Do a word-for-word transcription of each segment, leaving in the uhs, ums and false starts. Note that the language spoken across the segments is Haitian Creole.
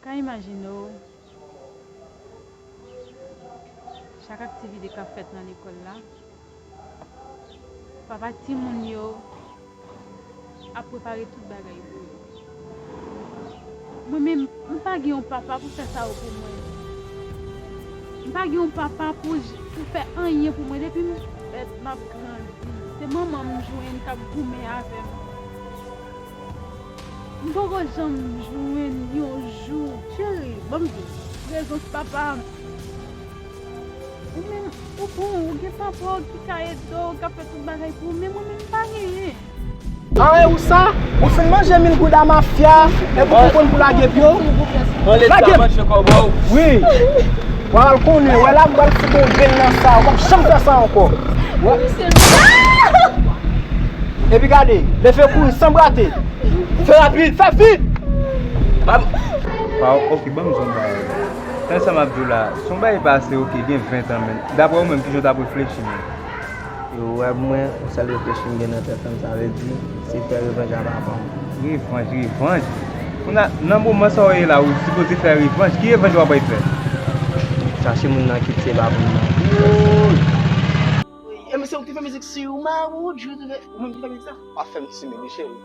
Ka imajine w, chak aktivite k ap fèt nan lekòl la, papa timoun yo ap prepare tout bagay pou yo. Mwen menm, m pa gen yon papa pou fè sa yo pou mwen. M pa gen yon papa pou, pou fè anyen pou mwen. Depi m fèt, m ap grandi. Se manman m jwenn k ap goumen avè m. M poko janm jwenn yon jou. Cheri, ban m di w, prezans papa m. Ou menm, ou bon, ou gen papa w ki ka ede w, k ap fè tout bagay pou ou, men mwen menm m pa genyen. An, e ou sa? Ou fin manje mil gouda mafya, epi ou konprann pou lage pye w? Lage! Wi! W a al konnen, wè la m pral fout yon grenn nan sa, ou p ap janm fè sa ankò. Epi gade, leve kouri san brate. Fè rapid, fè vit! Ba m. Ba, ok, ban m di w yon bagay. Tande sa m ap di w la, se yon bagay pase, ok, gen ven tan, men daprè ou menm, kijan w t ap reflechi menm? Yo, wè mwen, yon sèl reflechi m gen nan tèt la, sa vle di, se fè revanj a papa m. Revanj, revanj. Kounye a, nan moman sa w ye la, ou sipoze fè revanj. Ki revanj w ap fè? Chache moun nan ki tiye papa m nan. Woy! E men se ou ki te fè mizik si ou ma ou, ou menm ki fè mizik sa? Pa fè m timize, cheri.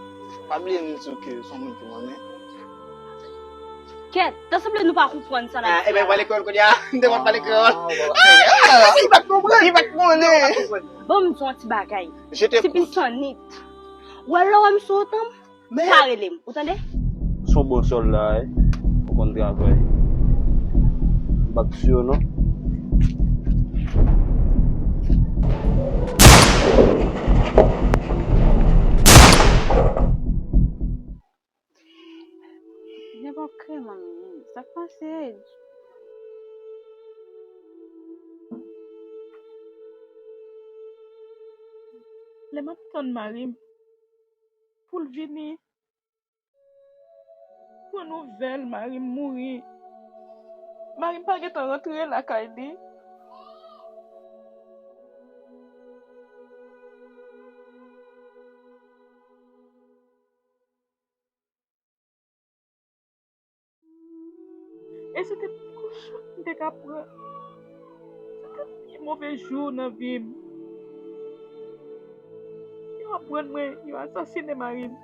Pa bliye m di w ke se yon moun ki renmen. Kèt, ta sanble nou pa konprann sa n ap di a. Ah, ebyen, pale kreyòl kounye a. M te konn pale kreyòl. Ah, li pa t konprann. Li pa t konnen. Ban m di w yon ti bagay. Ti pisanit. Ou wè lè w wè m sou wotan m, pa rele m. Ou tande? Se yon bon sòlda, wi. Ou konn travay. M pa t si non. Nèg ap kreye manmi, sa k pase? Lè m ap tann mari m pou l vini pran nouvèl mari m mouri, mari m pa gentan rantre lakay li. E se te pi gwo chòk m te ka pran. Se te pi move jou nan vi m. Yo aprann mwen yo asasinen mari m.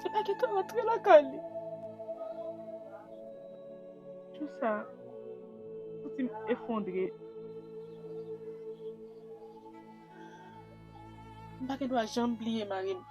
Li pa gentan rantre lakay li. Jou sa, santi m efondre. M pa gen dwa janm bliye mari m.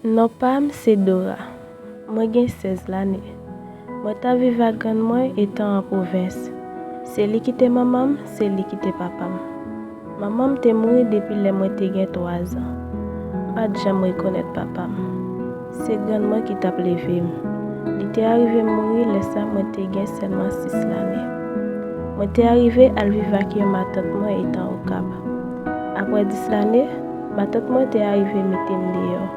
Non pa m se Dora. Mwen gen sèz lane. Mwen t ap viv ak grann mwen etan an pwovens. Se li ki te manman m, se li ki te papa m. Manman m te mouri depi lè mwen te gen twazan. M pa t janm rekonèt papa m. Se grann mwen ki t ap leve m. Li te arive mouri lè sa mwen te gen sèlman sis lane. Mwen te arive al viv ak yon matant mwen etan Okap. Apre dis lane, matant mwen te arive mete m deyò.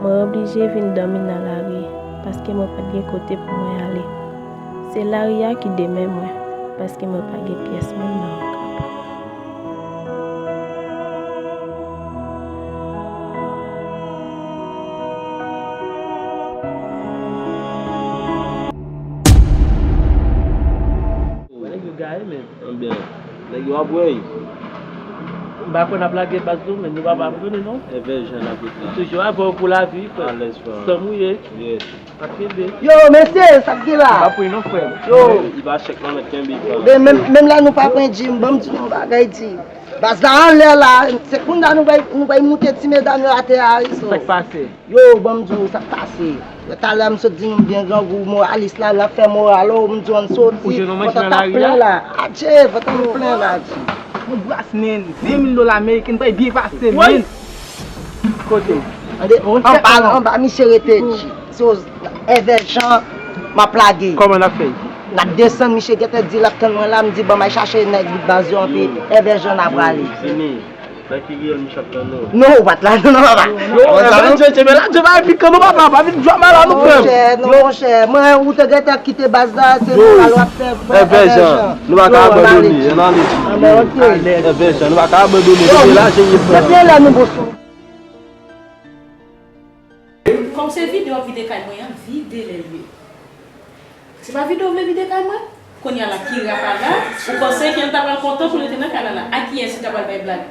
Mwen oblije vin dòmi nan lari, paske mwen pa t gen kote pou mwen ale. Se lari a ki demen mwen, paske mwen pa gen pyès moun nan Okap. Nèg yo gaye, men. Ebyen, nèg yo ap wè. M pa kwè n ap lage baz nou, men nou pa, pa abandone, non. Evè jan n ap ret la. Toujou avè w pou lavi, frè. Alèz, frè. San mouye. Yes. Ap kenbe. Yo, mesye, sa k gen la? M pa pran non, frè. Yo. Li pa chèk non, men kenbe, frè. Men, menm, menm lè nou pa pran Jim, ban m di nou yon bagay, di. Baz la anlè la, se kounye a nou bay, nou bay moute ti medam yo atè a, wi, so. Sa k pase? Yo, ban m di w sa k pase. Yo, talè a m sot di nou m byen grangou, moralis la, l ap fè moral, o, m di w ann soti, pantan t ap plen la. Adje, pantan nou plen la, adje. Yon bras, men, ven mil dola ameriken, bay byen pase, men. Kote? Ande, anba, anba, misye rete, adje. Se o, Evè Jan, m ap lage. Kòman n ap fè? N ap desann, misye gentan di l ap tann mwen la, m di, ban m al chache nèg baz yo anpe, Evè Jan n a prale. Nan ki riyèl misye ap tann ou? Non, ou pa t la, non, papa. Yo, Evè Jan, Evè Jan, la, Evè Jan, pa vin djòl malè nou, frè m. Monchè, non, monchè, mwen, ou te gentan kite baz la, se moral w ap fè, frè, Evè Jan. Nou pa ka abandone, ann ale. Evè Jan, nou pa ka abandone, depi la, se ye, frè. Depi lè nou bon sou. Kòm se vide w ap vide kay mwen an, vide lè l ye. Se pa vide w vle vide kay mwen? Kounye a la, Kira pa la, ou panse ke l ta pral kontan pou l te nan kay la la? A kiyès li ta pral bay blag?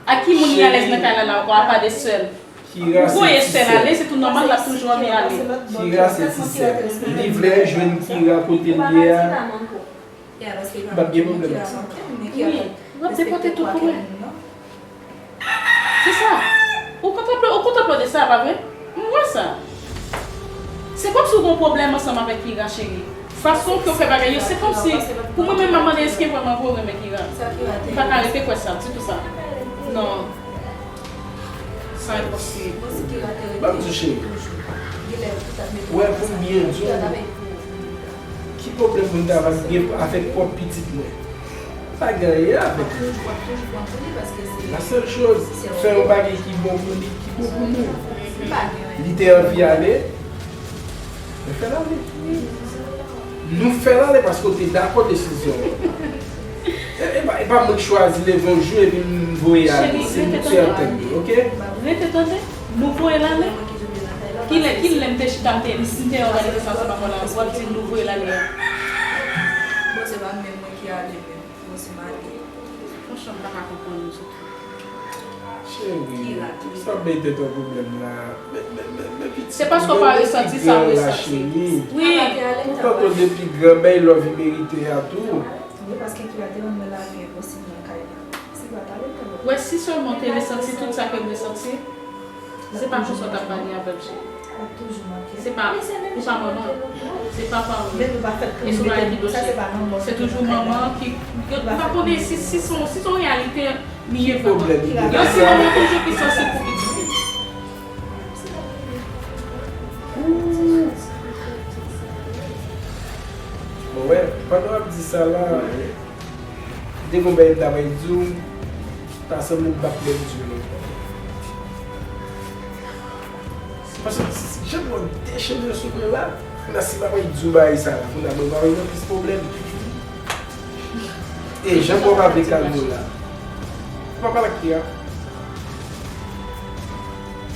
A ki moun li alèz nan kay la la ankò, apa de sè l? Ou voye sè l ale, se tou nòmal, l ap toujou anvi ale. Kira se ti sè. Li vle jwenn Kira kote l ye a. M p ap gen pwoblèm ak sa. Wi, w ap depòte tout pou mwen. Se sa. Ou kontan plo-, ou kontan plode sa, pa vre? M wè sa. Se kòmsi w gen yon pwoblèm ansanm avèk Kira, cheri. Fason ke w fè bagay yo, se kòmsi, pou mwen menm, m ap mande èske vrèman vre w renmen Kira. M pa ka rete kwè sa, ditou sa. Non. Sa enposib. Ban m di w, cheri. Ou wè, pou m byen di w, ki pwoblèm moun ta va gen avèk pwòp pitit mwen? Pa gen anyen avèk li. La sèl choz, fè yon bagay ki bon pou li, ki bon pou nou. Li te anvi ale, nou fè l ale. Nou fè l ale paske w te dakò desizyon an. E, e pa, e pa mwen k chwazi leve yon jou epi m voye ale. Se nou ki antann yo, oke? Rete tande. Nou voye l ale. Kilè, kilè m te chita, m te, m te òganize sa ansanm avè w la, w ap di m nou voye l ale a? Bon, se pa menm mwen ki ale menm. Bon, se Madi. Franchman, m pa ka konprann nou ditou. Cheri, sa w ap bay tèt ou pwoblèm la? Men, men, men, men pitit, se paske w pa resanti sa w resanti. Wi. Ou tankou depi gran, bay love li merite a tou. Wi, paske Kira te rann mwen lavi enposib nan kay la. Si pa ta rete. Wè, si sèlman w te resanti tout sa ke m resanti, se pa konsa w t ap pale avè m, cheri. Se pa, ou pa manman. Se papa ou ye. E se yon bagay ki dòche. Se toujou manman ki, yo, m pa konnen si, si se yon, si se yon reyalite li ye vrèman. Gen yon ti manman toujou ki sansib pou pitit li. Bon, wè, pandan w ap di sa la, te gon bagay m ta pral di w, ta sanble m p ap menm di w non. Paske jan mwen dechire sou mwen la, nan si m ap di w bagay sa la, kounye a mwen pa vin nan plis pwoblèm. E jan mwen pa vle kalme w la. Ou pa pale ak Kira?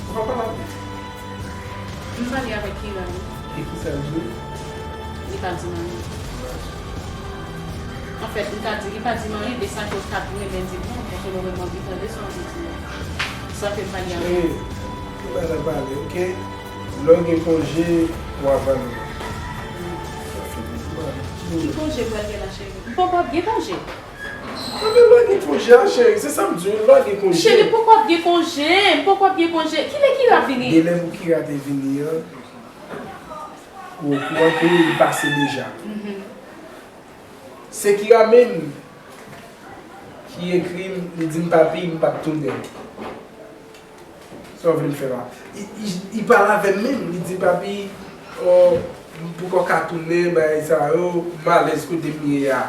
Ou pa pale ak li? M pale avèk Kira, wi. E kisa l di w? Li pa di m anyen. Anfèt, m ka di, li pa di m anyen de sa ke w t ap renmen di m nan, paske mwen menm m anvi tande sa w anvi di m nan. Sa fè m pale avè l. Cheri, nou pa nan pale, oke? Lè w gen konje, w a pale. Ki konje m pral gen la, cheri? M poko ap gen konje. Anben lè w gen konje a, cheri, se sa m di w, lè w gen konje. Cheri, poko ap gen konje, m poko ap gen konje. Kilè Kira ap vini? Genlè pou Kira te vini an, ou okouran ke li pase deja. Mhm. Se Kira menm ki ekri m, li di m, "Papi, m p ap tounen." Sa w vle m fè la? Li, li, li pale avè m menm, li di, "Papi, o, m poko ka tounen, bagay sa yo, m alèz kote m ye a."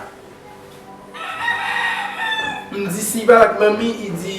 M di, "Si l pale ak manmi," li di,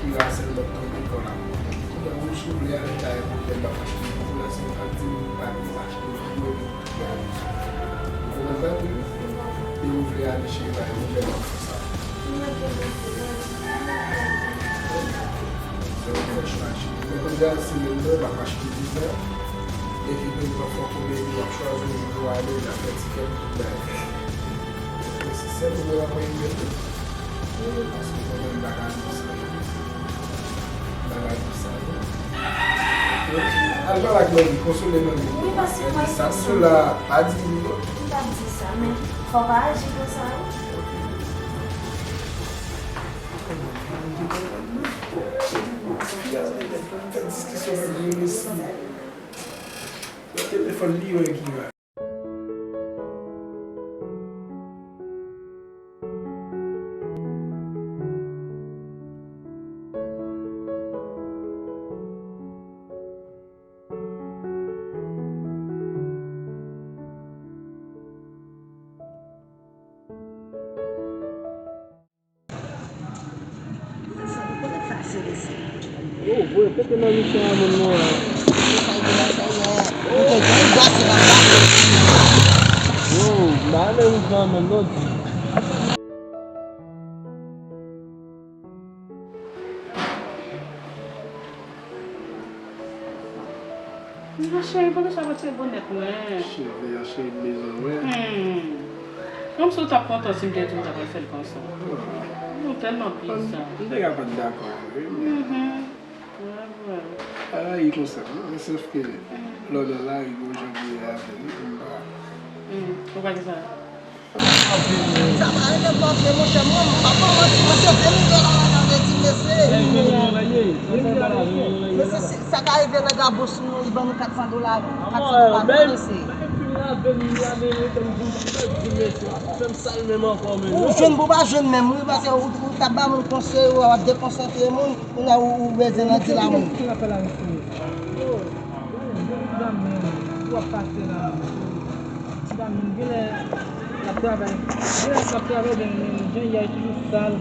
Kira sèlman tonbe kò l ap konnen. Kounya ou si w vle ale kay pwoblèm m ap achte pou ou la, si w pa di m pa gen achte pou ou epi tout bagay. Ou konprann sa, wi? E ou vle ale cheri, pa gen pwoblèm, m ap fè sa. Se ou ki fè chwa cheri. Men kounya si menm non, m ap achte viza. Epi menm nan fò kounye a w ap chwazi ou ale, l ap fè tikèt, tout bagay. Mwen se sèl ou mwen ap mwen invite. Paske mwen menm m pa ka di sa. M pa ka di sa non. Al pale ak manmi, konsole manmi. Wi, paske mwen di sa, sou la, pa di li non. M p ap di sa, men fò w pa aji konsa wi. Fè diskisyon pou mwen resi. Nan telefòn li wè ki va. Yo, voye pete nan mitan a moun non la. Yo, m pa renmen wout lan menm non di. Mwen cheri, poukisa w retire bonèt mwen? Cheve a cheri m bezwen wè. Hmm. Kòmsi w t ap kontan si m te di w m ta pral fè l konsa. Oh. Nou tèlman biza. M te ka pa t dakò avè w wi, men. Mhm. Wè, wè. Ay, konsa, non? Men sèf ke lò nan lari, gon jan m ye avè l wi, pou m pa. Hmm. Ou pa di sa? Sa pa rele pòtre, monchè, mwen, m pa pran manti, mwen se vye mizè la, la, la, vle di, mesye. Mesye, se, sa ka rive nèg la bòs nou, li ban nou kat san dola, kat san dola, non, mesye. Ou jwenn pou w pa jwenn menm, wi, paske ou, ou t ap ba moun konsèy, ou ap dekonsantre moun, kounye a ou, ou bezwen nan di la moun. Ti dam menm, w ap pase la menm. Ti dam menm, genlè l ap travay. Genlè l ap travay oubyen menm jan y a toujou sal.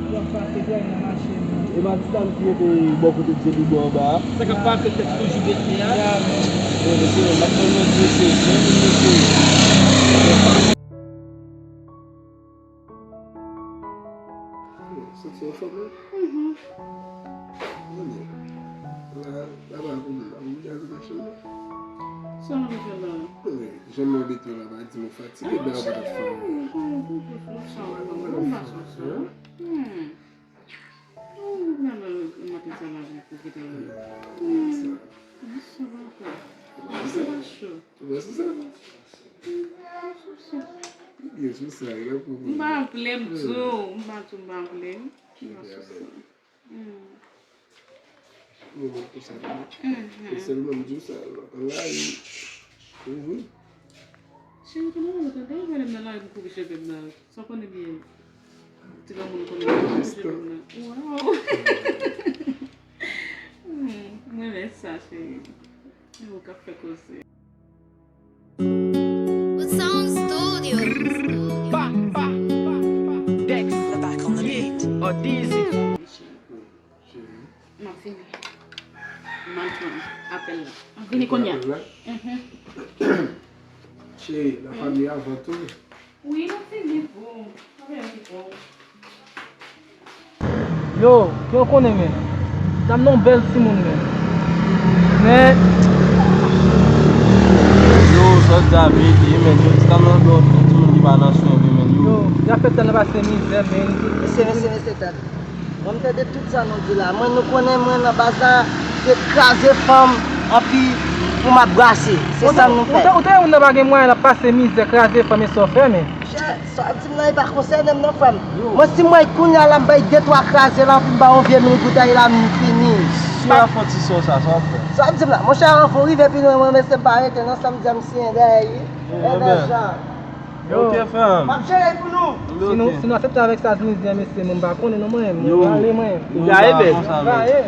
W ap pase, pou al nan mache menm. E pa ti dam ki rete bò kote Djeli bò anba a? Sa k ap pase tèt toujou bese a? Ya menm. Bon, mesye, m ap pran lòt mesye, jan moun mesye. Santi w anfòm wi. Mhm. Mwen la, la ba pou mwen, ou deja nan machin nan. Sa w ap fè la? Wi, jan mwen bete w la, pa di m ou fatige, bè w pa t ap fè. Mwen pa sou sa. Hmm. Ou nan nan maten sa la pou kite la. Hmm. Sa pa fè. Sa pa cho. Ou wè sou sa? Yo, sou sa, yo pou. M pa anfle m tou, m pa tou, m pa anfle m. M pa sou sa. Hmm. Mwen menm konsa tou. E sèlman m di w sa, lòt an la, e, mhm. Cheri, ki mwen tande ou pale m nan lari pou kouri cheve m nan. Sa w konnen byen. Ti granmoun konnen m kouri cheve m nan. Waw. Hmm, mwen renmen sa, cheri. E ou k ap fè koze. Sound Studio. Dex. Back on the beat. Or Dizzy. Cheri. M ap vini. M al pran apèl la. M ap vini kounye a. Apèl la? Mhm. Cheri, la fanmi avan tou. Wi, m ap vini pou. M ap vini pou. Yo, yo konnen men. Dam nan bèl timoun men. Men. Yo, sa w di a verite, men yo ti dam nan bèl timoun ki pa nan swen vre, men yo. Yo, y ap fè tan nan pase mizè, men. Mesye, mesye, mesye, tande. Mwen, m tande tout sa nou di la. Mwen, nou konnen mwen nan baz la, se kraze fanm, anpi pou m ap brase. Se sa nou fè. Ou te, ou te, ou te, ou nan pa gen mwayen, l ap pase mizè, kraze fanm, e sa w fè, men. Chè, sa w ap di m nan, e pa konsène m non, frè m. Mwen, si m wè kounye a la, m bay de twa kraze la, anpi m ba yon vye mil goud la, e la, m fini. Si w ap fè ti sò sa, sa w ap fè? Sa w ap di m la? Monchè, anvan w rive pi lwen, mwen, mesye, m pa rete non, sa m di a, m siyen dèyè, wi. Ebyen, jan. Yo, ok, frè m. M ap jere pou nou. Si nou, si nou aksepte avèk sa, Zinizyen, mesye, mwen m pa konnen non, mwen, mwen prale, mwen. Ou gaye, men.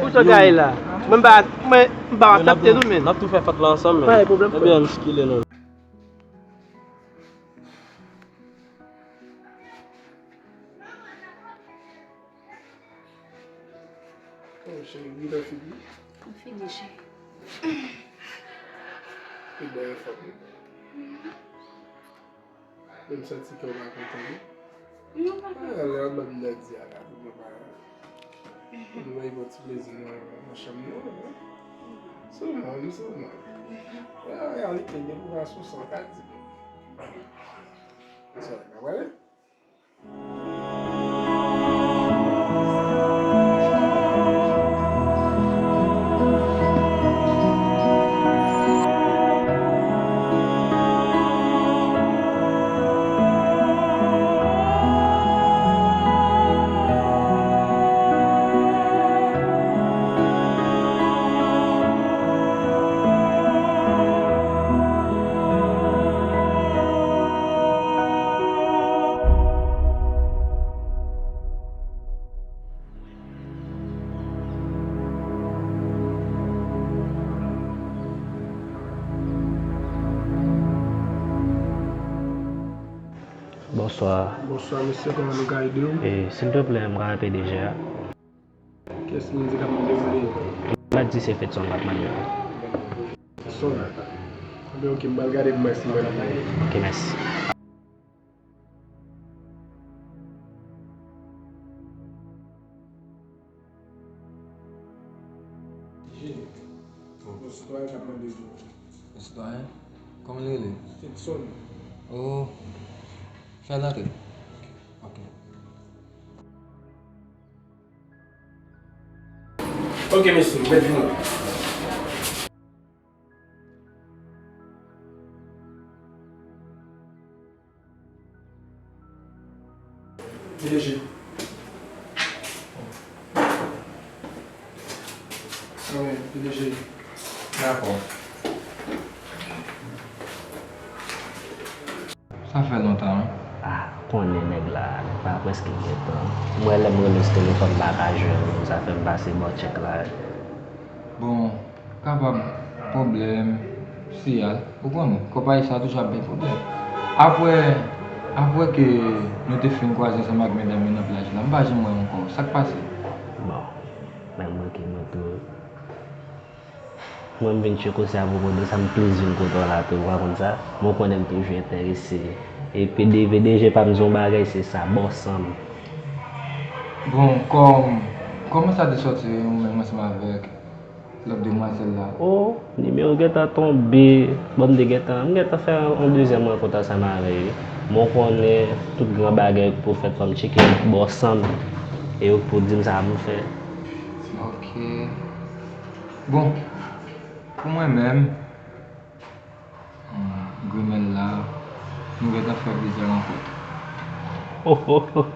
Ou sot gaye la. Mwen m pa, mwen, m pa aksepte nou, men. N ap tou fè fèt la ansanm, men. Pa gen pwoblèm, frè. Ebyen, m sikile non. Oh, cheri, byen nan figi. Nan figi, cheri. Tout bagay anfòm, wi. Men m santi kè w pa kontan, wi. Non, pa kontan. Ah, lè w ap ban m dadi a la, pou mwen pa, pou mwen yon ti plezi nan, nan chanm nou an, wi. Sou mòn, sou mòn. An reyalite, depi w pa sou sa, w ka di m. Sa, w ka wè? Bonswa. Bonswa, mesye, kòman nou ka ede w? E, silvouplè, m ka wè P D G a? Kiyès nou di k ap mande w? M pa di se Fedson k ap mande w. Fedson? Ebyen, ok, m pral gade pou m wè si mwen la. Ok, mèsi. Jini. Yon sitwayen k ap mande w. Yon sitwayen? Kòman l rele? Fedson. Oh. Fè l antre. Ok. Ok, mesye, m mèt vini. P D G. Wi, P D G. Dakò. Sa fè lontan, wi. Ah, konnen nèg la, nèg la prèske gen tan. M wè lè m rele sou telefòn, m pa ka jwenn li, sa fè m pase bò tchèk la. Bon, kapab pwoblèm siyal, ou konnen, kòpay sa toujou ap bay pwoblèm. Apre, apre ke nou te fin kwaze ansanm ak medam yo nan plaj la, m pa janm wè l ankò. Sa k pase? Bon, nèg manke mwen tou. Mwen, m vin tcheke w, se apwopo de sa m plis vin kote w la tou, ou pa konn sa? Mwen konnen m toujou enterese. E P D V D G pa m di yon bagay, se sa, bòs an m. Bon, kòm, kòman sa te sòti ou menm ansanm avèk lòt demwazèl la? O, nimewo gentan tonbe. Bon, m te gentan, m gentan fè yon dezyèm rankont ansanm avè l wi. Mwen konnen tout gran bagay pou fèt, fò m tcheke bòs an m. E yo k pou di m sa pou m fè. Ok. Bon, pou mwen menm, hmm, grimèl la, nou gentan fè plizyè rankont. Oh, oh, oh.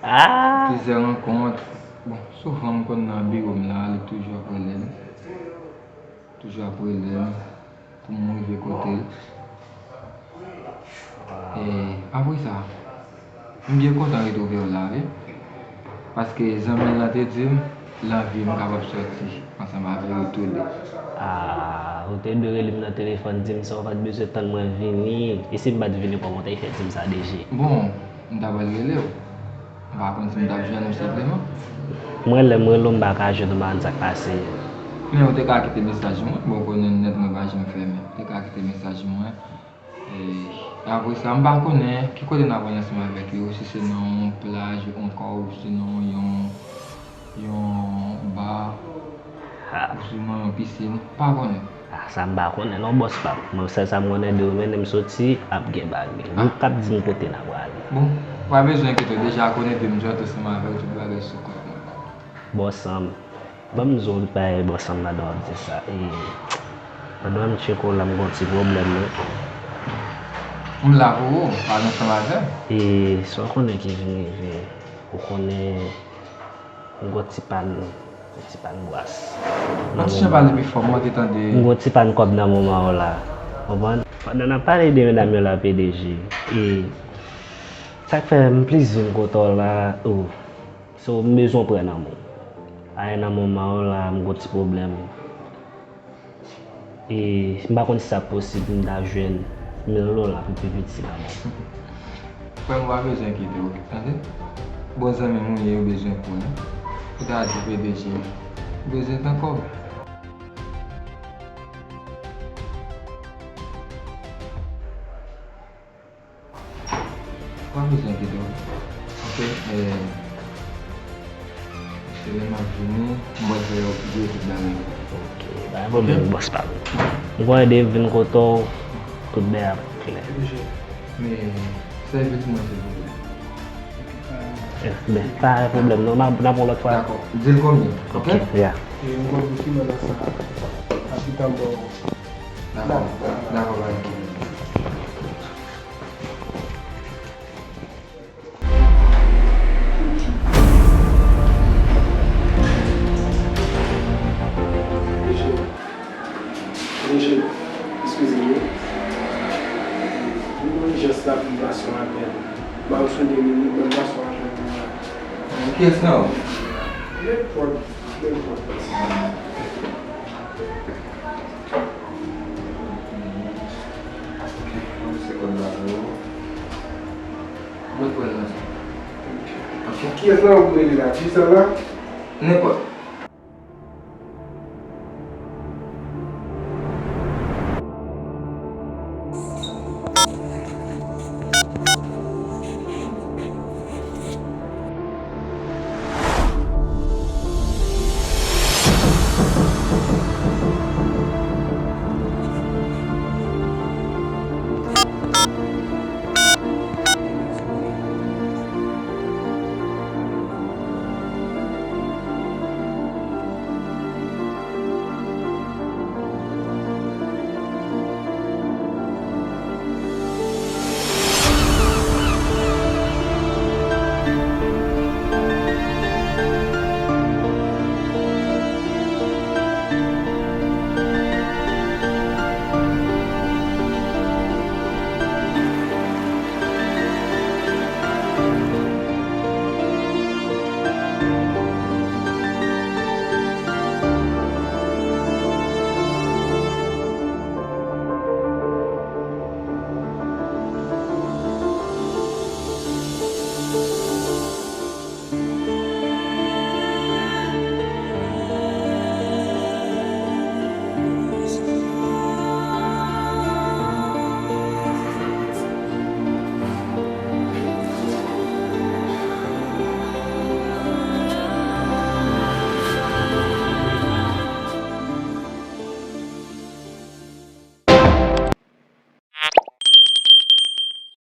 Ah! Plizyè rankont. Bon, souvan m konn nan biwo m la, li toujou ap rele m. Toujou ap rele m pou m rive kote l. E apre sa, m byen kontan retwouve w la, wi. Paske zanmi l lan te di m, l anvi m kapab sòti ansanm avè yo toude. Ah, ou te dwe rele m nan telefòn, di m sa, ou pa t bezwen tann mwen vini. E si m pa t vini, kòman w t ap fè di m sa, D J? Bon, m ta pral rele w. M pa konn si m t ap jwenn ou senpleman. Mwen, lè m rele w, m pa ka jwenn ou, m pa konn sa k pase. Men ou te ka kite mesaj mwen, bon, ou konnen nèt mwen pa janm fèmen. Ou te ka kite mesaj mwen. E apre sa, m pa konnen ki kote n ap pral ansanm avèk yo, si se nan yon plaj ankò, ou si nan yon, yon ba, ou si nan yon pisin, m pa konnen. Ah, sa m pa konnen non, bòs pa m. Mwen, sèl sa m konnen, depi w mennen m soti, ap gen bagay. Ou k ap di m kote n ap prale. Bon, pa bezwen enkyete w, deja konnen depi m jwenn ansanm avè w, tout bagay sou kont mwen. Bòs an m, ban m di w bagay, bòs an m, pandan w ap di sa. E, pandan m tcheke w la, m gen yon ti pwoblèm, wi. M la pou ou, pale ansanm avè m. E, sa w konnen ki vin rive, ou konnen M gon ti pàn, gon ti pàn bwas. Nan ti jan pale pi fò, m manke tande. M gon ti pàn kòb nan moman w la. Konprann? Pandan n ap pale de medam yo la, P D G, e sa k fè m plis vin kote w la, o, se w m bezwen pran nan men w. Paske nan moman w la, m gon ti pwoblèm. E m pa konn si sa posib pou m ta jwenn mil dola pou pi piti la, bon. Frè m, ou pa bezwen enkyete w, tande? Bon zanmi m ou ye, ou bezwen konnen. Ou ta di P D G, ou bezwen tan kòb. Pa bezwen enkyete w. Ok, eh, se lè m ap vini, m pral fè yo pibye tout bagay. Ok, pa gen pwoblèm, bòs pa m. M konnen depi m vin kote w, tout bagay ap klè. Men, sèvis mwen, silvouplè. Eh, ben, pa gen pwoblèm, non, n a, n a pran lòt fwa. Dakò. Di l konbyen, ok? Ok, yeah. E m konn ki manda sa, a pita m ba w. Dakò, dakò, pa gen pwoblèm. Mesye, mesye, eskize m wi. M nan ijans la pou m pase yon apèl. Ba m sou de minit, ban m pase yon apèl pou mwen. Kiyès nan ou? Nenpòt, nenpòt. Ok, ban m se kòd la pou ou. Mwen pran nan sa. Ok. Kiyès la ou rele la? Di sa la? Nenpòt.